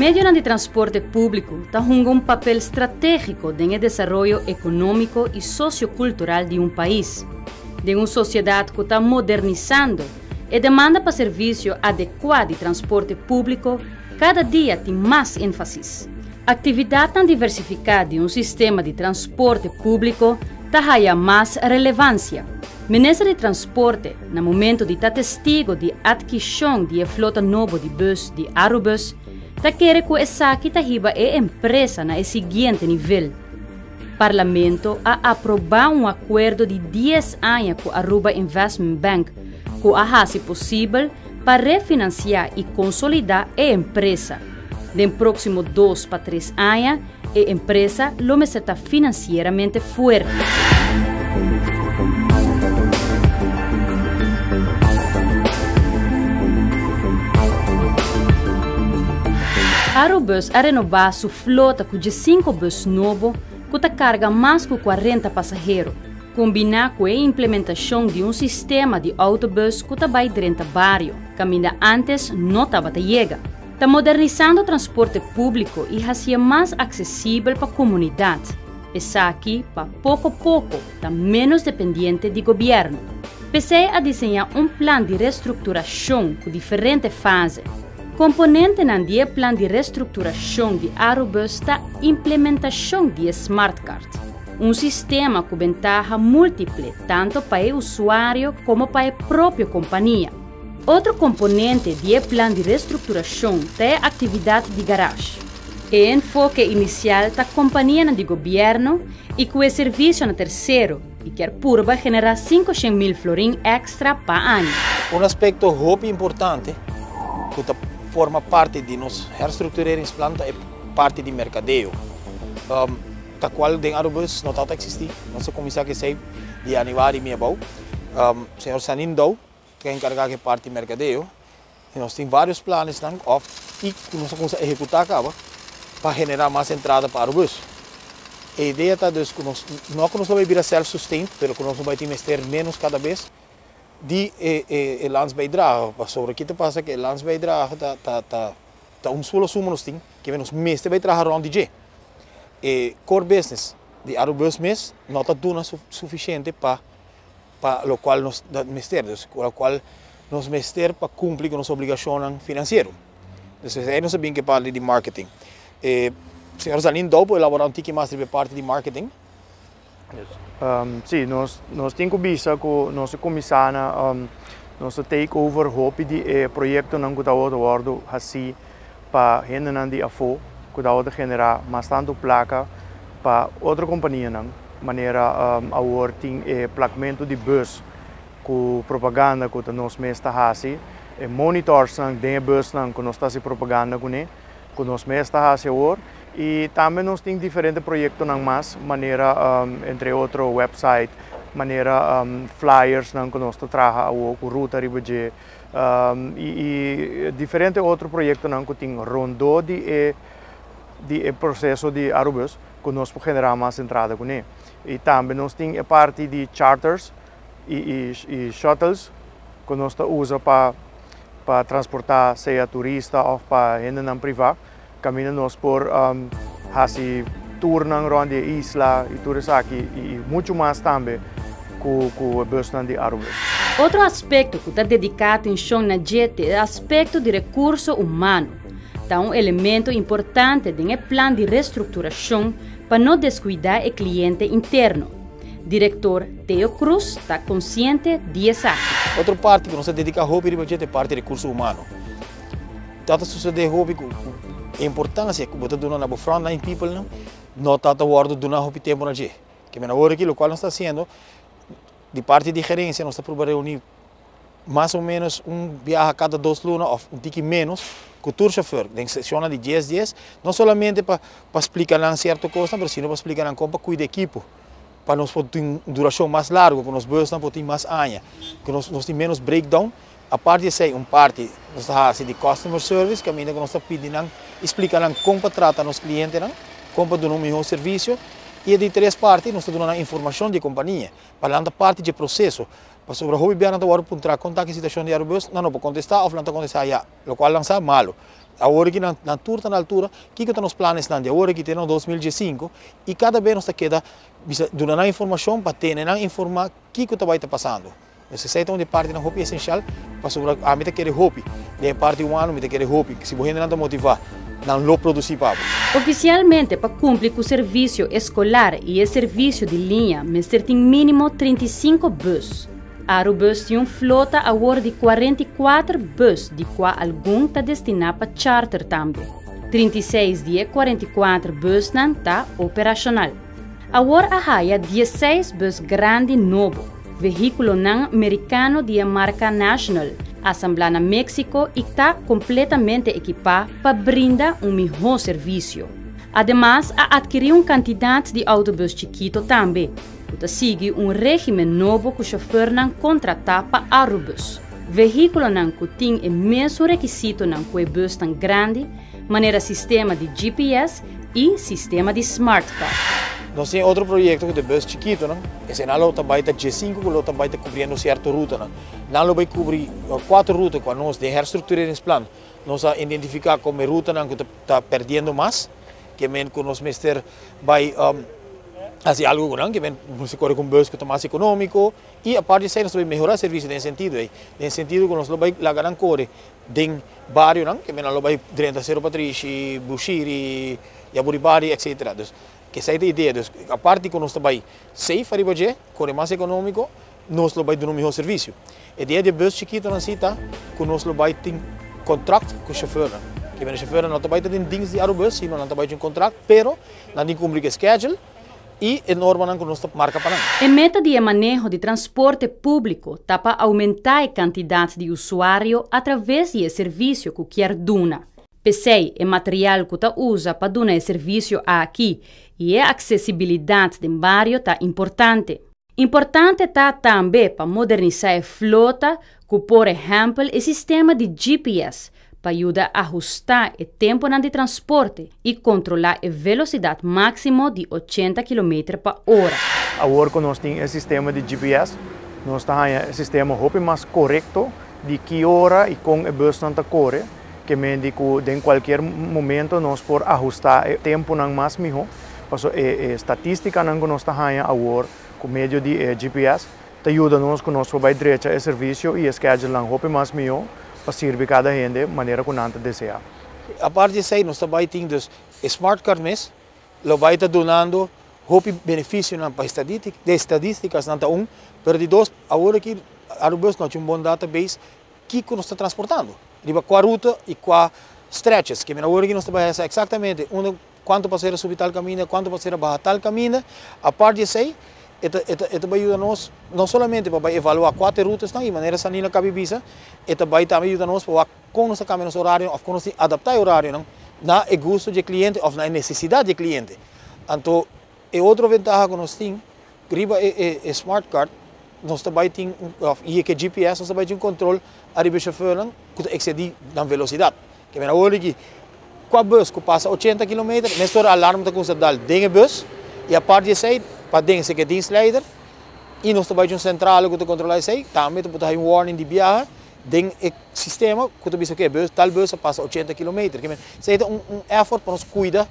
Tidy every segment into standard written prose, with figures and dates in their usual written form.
Medionan di transporte públiko ta hunga un papel stratégiko den e desaroyo ekonómiko i sosiokultural di un pais. Den un sosiedat ku ta modernisando, e demanda pa servisio adekuá di transporte públiko kada dia tin mas énfasis. Aktividatnan diversifiká di un sistema di transporte públiko ta haya mas relevansia. Minister di Transporte, na momento di ta testigo di atkishon di e flota nobo di bus di Arubus, ta kere ku esaki ta hiba e empresa na e siguiente nivel. Parlamento a aprobá un akuerdo di dies aña ku Aruba Investment Bank ku a hasi posibel pa refinansiá i konsolidá e empresa. Den próksimo dos pa tres aña e empresa lo mester ta finansieramente fuerte. Arubus a renobá su flota ku diesinko bus nobo ku ta karga mas ku kuarenta pasahero, kombiná ku e implementashon di un sistema di outobus ku ta bai drenta bario, kaminda ántes no tabata yega. Ta modernisando transporte públiko i hasié mas aksesibel pa komunidat. Esaki pa poko poko ta ménos dependiente di gobièrnu. P'esei a diseñá un plan di restrukturashon ku diferente fase. Komponentenan di e plan di restrukturashon di Arubus ta implementashon di e smartcard, un sistema ku bentaha múltiple tanto pa e usuario komo pa e propio kompania. Otro komponente di e plan di restrukturashon ta e aktividat di garash. E enfoke inisial ta kompanianan di gobièrnu i ku e servisio na tersero i kier purba generá 500.000 florin èkstra pa aña. Un aspekto hopi importante ku ta forma parti di nos herstructureringsplan ta e parti di merkadeo, ta kual den Arubus no tabata eksistí. Nos a kuminsá ku esei di yanüari mi abou. Señor Sanin Dou ta enkargá ku e parti merkadeo i nos tin vários planesnan òf i ku nos a kuminsá ehekutá kaba pa generá mas entrada pa Arubus. E idea ta dus ku nos no ku nos lo bai bira self-sustained pero ku nos lo bai tin mester ménos kada bes di e e landsbijdrage pasobra ki ta pasa ku e landsbijdrage ta ta ta ta un solo suma nos tin ke nos mester bai traha rònt di dje. E core business di Arubus mes no ta duna sufisiente pa pa lokual nos ta mester, dus lokual nos mester pa kumpli ku nos obligashonnan finansiero. Dus esei nos a bin ku e parti di marketing. E señor Zanin Dou por elaborá un tiki mas riba e parti di marketing. Sí, nos nos tin ku bisa ku nos a kuminsá na nos a take over hopi di e proyektonan ku tabata wòrdu hasí pa hendenan di afó ku tabata generá mas tantu plaka pa otro kompanianan, manera awor tin e plakmentu di bus ku propaganda ku ta nos mes ta hasi, e monitorsnan den e busnan ku nos ta hasi propaganda kuné, ku nos mes ta hasi awor, i tambe nos tin diferente proyektonan mas, manera entre otro website, manera flyersnan ku nos ta traha awor ku ruta riba dje. I diferente otro proyektonan ku tin rondó di e di e proseso di Arubus ku nos por generá mas entrada kuné. I tambe nos tin e parti di charters i i shuttles ku nos ta usa pa pa transportá sea turista òf pa hendenan privá kaminda nos por hasi tournan rònt di e isla i tur esaki i muchu mas tambe ku ku e busnan di Arubus. Otro aspekto ku ta dediká atenshon na dje ta e aspekto di rekurso humano. Ta un elemento importante den e plan di restrukturashon pa no deskuidá e kliente interno. Direktor Theo Croes ta konsiente di esaki. Otro parti ku nos ta dediká hopi riba dje ta e parti rekurso humano. Ta ta sucede hopi cu e importancia cu bo ta duna na bo frontline people nan no ta ta wordo duna hopi tempo na dje. Ke men awor aki locual nos ta haciendo di parti di gerencia nos ta prueba reuni mas o menos un biaha cada dos luna of un tiki menos cu tur chauffeur den sesionnan di dies dies no solamente pa pa splica nan cierto cosnan pero sino pa splica nan con pa cuida ekipo pa nos por tin un duracion mas largo cu nos busnan por tin mas aña cu nos nos tin menos breakdown. Apart di esei un parti nos ta hasi di customer service kaminda ku nos ta pidi nan i splika nan kon pa trata nos klientenan, kon pa duna un mihó servisio i e di tres parti nos ta duna nan informashon di e kompania pa nan ta parti dje proseso pasobra hopi bia nan ta wòrdu puntrá kon ta ki situashon di Arubus nan no por kontestá òf nan ta kontestá ya lokual nan sa malu. Awor aki nan tur ta na altura kiko ta nos planesnan di awor aki te na 2015 i kada bes nos ta keda bisa duna nan informashon pa tene nan informá kiko ta bai ta pasando. Nos esei ta un di e partinan hopi esenshal pasobra ami ta kere hopi den e parti humano, mi ta kere hopi si bo hendenan ta motivá nan lo produsí pa bo. Ofisialmente pa kumpli ku servisio eskolar i e servisio di liña mester tin mínimo 35 bùs. Arubus tin un flota awor di 44 bùs di kua algun ta destiná pa charter tambe. 36 di e 44 bùsnan ta operashonal. Awor a haya 16 bùs grandi nobo, vehíkulonan merikano di e marka National, asamblá na Méksiko i ta kompletamente ekipá pa brinda un mihó servisio. Ademas a atkirí un kantidat di outobùs chikito tambe, ku ta sigui un régimen nobo ku shofèrnan kontratá pa Arubus. Vehíkulonan ku tin e mesun rekisitonan ku e bùsnan grandi, manera sistema di GPS i sistema di smart card. Nos tin otro proyekto ku ta e bùs chikitonan, esei nan lo ta bai ta djesinku ku lo ta bai ta kubriendo sierto rutanan. Nan lo bai kubri kuater ruta ku anos den herstructureringsplan nos a identifiká komo e rutanan ku ta perdiendo mas, ke men ku nos mester bai hasi algu ku nan, ke men mester kore ku un bùs ku ta mas ekonómiko i aparte di esei nos ta bai mehorá servisio den e sentido ei, den e sentido ku nos lo bai laga nan kore den barionan, ke men nan lo bai drenta Sero Patrishi, Bushiri, Yaburibari etcetera. Dus esei ta e idea, dus aparte ku nos ta bai safe ariba dje, kore mas ekonómiko, nos lo bai duna un mihó servisio. E dia di e bus chikitonan si ta ku nos lo bai tin kontrakt ku shofèrnan. Ke mene shofèrnan no ta bai ta den dins di Arubus, sino nan ta bai tin un kontrakt, pero nan tin kumpli ku e schedule i e normanan ku nos ta marka pa nan. E meta di e maneho di transporte públiko ta pa oumentá e kantidat di usuario atraves di e servisio ku kier duna. P'esei e material ku ta usa pa duna e servisio aki i e aksesibilidat den bario ta importante. Importante ta tambe pa modernisá e flota ku por ehèmpel e sistema di GPS pa yuda ahustá e tempunan di transporte i kontrolá e velosidat máksimo di 80 kilometer pa ora. Awor ku nos tin e sistema di GPS, nos ta haña e sistema hopi mas korekto di ki ora i kon e bùsnan ta kore, ke men di ku den kualkier momento nos por ahustá e tempunan mas mihó. Paso e statistikanan ku nos ta haña awor ku medio di e GPS ta yuda nos ku nos por bai drecha e servisio i e schedulenan hopi mas mihó pa sirbi kada hende manera ku nan ta deseá. Aparte di esei nos ta bai tin dus e smart card mes lo bai ta dunando hopi benefisionan pa e estadísticasnan ta un, pero di dos awor aki Arubus no tin un bon database kiko nos ta transportando, riba kua ruta i kua stretches, ke men awor aki nos ta bai hasa eksaktamente unda Kuantu pasahero subi tal kaminda, kuantu pasahero baha tal kaminda. Apart di esei, e ta e ta e ta bai yuda nos no solamente pa bai evaluá kua ta e rutasnan i manera Sanina kabi bisa, e ta bai tambe yuda nos pa wak kon nos ta kambia nos orarionan òf kon nos tin adaptá e orarionan na e gusto di e kliente òf na e nesesidat di e kliente. Anto e otro ventaha ku nos tin riba e e e smart card nos ta bai tin òf i e ke GPS nos ta bai tin kontrol ariba e shofèrnan ku ta eksedí nan velosidat. Ke mira awor aki, kua bus ku pasa 80 kilometer, mesora alarm ta kumsa dal den e bus, i apart di esei, paden si ke dienstleider, i nos ta bai dje un sentrale ku ta kontrolá esei, tambe ta por ta hay un warning di biaha den e sistema ku ta bisa oke, bus, tal bus a pasa 80 kilometer. Ke men, esei ta un un effort pa nos kuida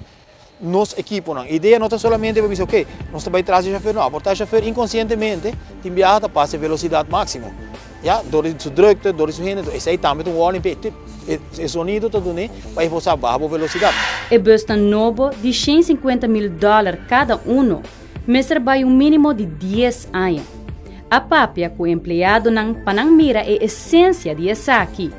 nos ekiponan. Idea no ta solamente pa bisa oke, nos ta bai tras di e shofèr, no, por ta e shofèr inkonsientemente tin biaha ta pasa e velosidat máksimo, ya, dor di su drukte, dor di su hende, esei tambe ta un warning p'e, tip, e sonido ta dun'é pa e por sa baha bo velosidat. E busnan nobo di 150 mil dòler kada uno mester bai un mínimo di dies aña. A papia ku empleadonan pa nan mira e esensia di esaki.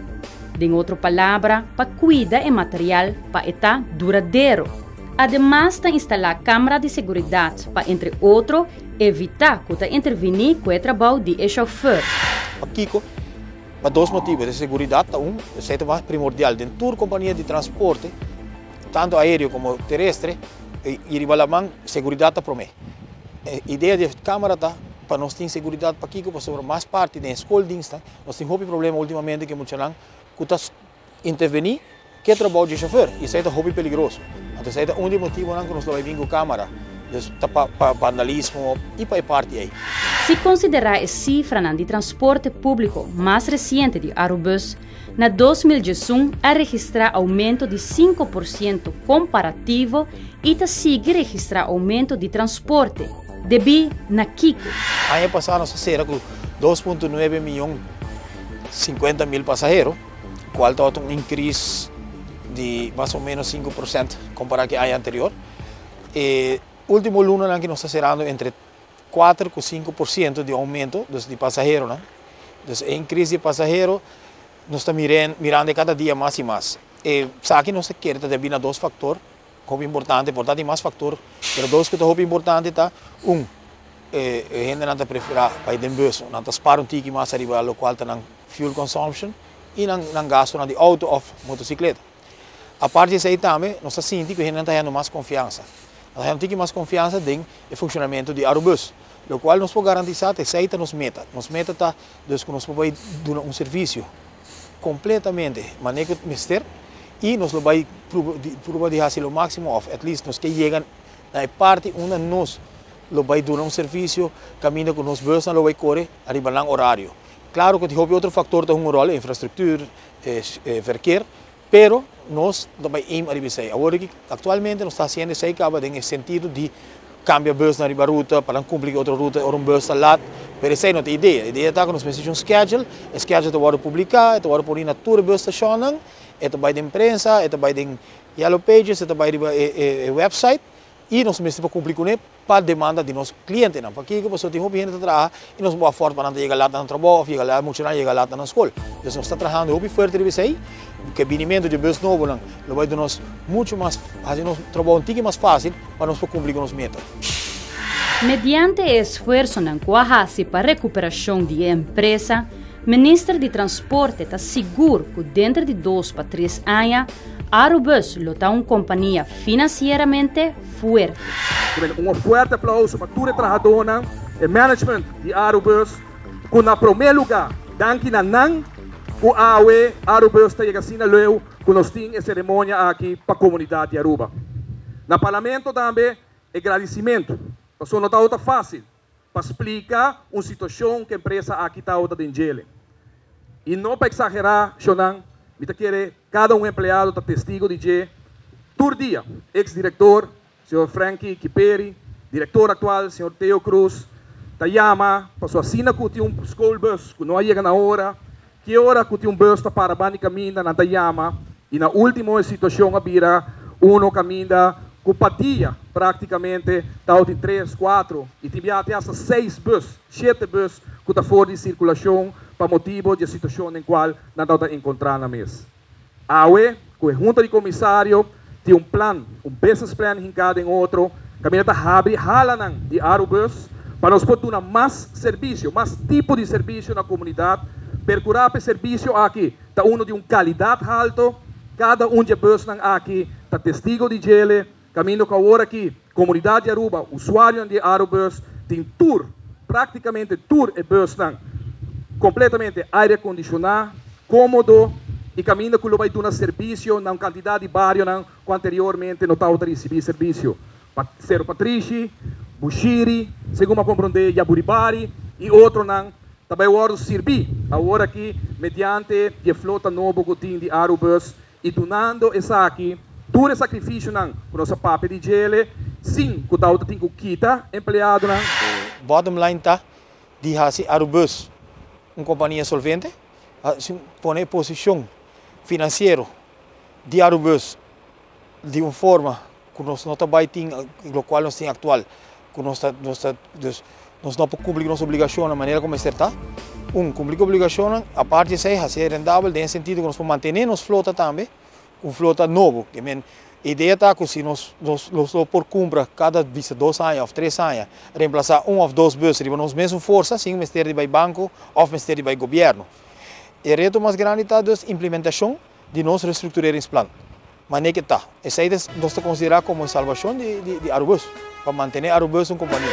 Den otro palabra, pa kuida e material pa e ta duradero. Ademas ta instalá kamera di seguridat pa entre otro evitá ku ta intervení ku e trabou di e shofùr. Pakiko? Pa dos motibu. E seguridat ta un, esei ta mas primordial den tur kompania di transporte, tantu aéreo komo terestre, i riba laman, seguridat ta promé. E idea di e kamera ta pa nos tin seguridat. Pakiko? Pasobra mas parti den e skoldienstnan nos tin hopi problema ultimamente ku e muchanan ku ta intervení ku e trabou di e shofèr i esei ta hopi peligroso. Anto esei ta un di e motibonan ku nos lo bai bin ku kamera, dus ta pa vandalismo i pa e parti ei. Si konsiderá e sifranan di transporte públiko mas resiente di Arubus, Na 2011 a registrá oumento di 5% komparativo i ta sigui registrá oumento di transporte. Debí na kiko? Aña pasá nos a sera ku 2.9 mion 50 mil pasahero, kual tabata un inkris di mas o ménos 5% kompará ku e aña anterior. E último lunanan ku nos ta serando entre 4 ku 5% di oumento, dus di pasaheronan. Dus e inkris di pasahero nos ta mirando kada dia mas i mas. Esaki nos ta kere ta debí na dos faktor hopi importante, por ta tin mas faktor, pero dos ku ta hopi importante ta, un, e hendenan ta preferá bai den bus, nan ta spar un tiki mas ariba lokual ta nan fuel consumption i nan gastunan di outo òf motosikleta. Aparte di esei tambe nos ta sinti ku e hendenan ta hañando mas konfiansa. Nan ta hañando un tiki mas konfiansa den e funshonamentu di Arubus, lokual nos por garantisá ta esei ta nos meta. Nos meta ta dus ku nos por bai duna un servisio kompletamente manera ku mester i nos lo bai pruba di hasi lo máksimo òf at least nos ke yega na e parti unda nos lo bai duna un servisio kaminda ku nos busnan lo bai kore ariba nan orario. Klaro ku tin hopi otro faktor ta hunga un ròl, infrastruktur, verkeer, pero nos ta bai aim ariba esei. Awor aki aktualmente nos ta hasiendo esei kaba den e sentido di kambia busnan riba ruta pa nan kumpli ku otro ruta ora un bus ta lat, pero esei no ta e idea. E idea ta ku nos mester hasi un schedule, e schedule ta wòrdu publiká, e ta wòrdu poni na tur e busstashonnan, e ta bai den prensa, e ta bai den yellow pages, e ta bai riba e website i nos mester por kumpli kuné pa demanda di nos klientenan. Pakiko? Pasobra tin hopi hende ta traha i nos bo afòrt pa nan ta yega lat na nan trabou òf yega lat, muchanan yega lat na nan skol. Dus nos ta trahando hopi fuerte riba esei, ku e binimentu di e bus nobonan lo bai duna nos muchu mas, hasi nos trabou un tiki mas fásil pa nos por kumpli ku nos meta. Mediante e esfuersonan ku a hasi pa rekuperashon di e empresa, Minister di Transporte ta sigur ku denter di dos pa tres aña Arubus lo ta un kompania finansieramente fuerte. Un fuerte aplauso pa tur e trahadónan, e management di Arubus, ku na promé lugá danki na nan ku awe Arubus ta yega asina leu ku nos tin e seremonia aki pa komunidat di Aruba. Na Parlamento tambe e gradisimentu, pasobra no tabata fásil pa splika un situashon ku e empresa aki tabata den djele. I no pa eksagerá, shonnan, mi ta kere kada un empleado ta testigo di dje tur dia, eks direktor, señor Franky Kiperi, direktor aktual, señor Theo Cruz, ta yama pasobra asina ku tin un schoolbus ku no a yega na ora, ki ora ku tin un bus ta para banda di kaminda nan ta yama i na ultimo e situashon a bira uno kaminda ku pa dia praktikamente tabatin tres, kuatro i tin bia te hasta seis bus, shete bus ku ta for di sirkulashon pa motibo di e situashon den kual nan tabata enkontrá nan mes. Awe ku e Hunta di Komisario tin un plan, un business plan hinká den otro, kaminda ta habri halanan di Arubus pa nos por duna mas servisio, mas tipo di servisio na komunidat, perkurá pa e servisio aki ta uno di un kalidat halto. Kada un dje busnan aki ta testigo di djele, kaminda ku awor aki komunidat di Aruba, usuarionan di e Arubus tin tur, praktikamente tur e busnan kompletamente aire akondishoná, kómodo i kaminda ku lo bai duna servisio na un kantidat di barionan ku anteriormente no tabata risibí servisio. Seru Patrishi, Bushiri, segun a komprondé Yaburibari i otronan ta bai wòrdu sirbí awor aki mediante di e flota nobo ku tin di Arubus i dunando esaki tur e sakrifisionan ku nos a papia di djele sin ku tabata tin ku kita empleadonan. Bottom line ta di hasi Arubus un kompania solvente, pone e posishon finansiero di Arubus di un forma ku nos no ta bai tin lokual nos tin aktual, ku nos ta nos ta dus nos no por kumpli ku nos obligashonnan manera ku mester ta. Un, kumpli ku obligashonnan, aparte di esei hasié rendabel den e sentido ku nos por mantené nos flota tambe, un flota nobo. Ke men idea ta ku si nos nos nos lo por kumpra kada bisa dos aña òf tres aña, remplasá un òf dos bus riba nos mesun forsa sin mester di bai banko òf mester di bai gobièrnu. E reto mas grandi ta dus implementashon di nos restruktureringsplan. Manera ke ta. Esei nos ta konsiderá komo e salbashon di Arubus, pa mantené Arubus un kompania.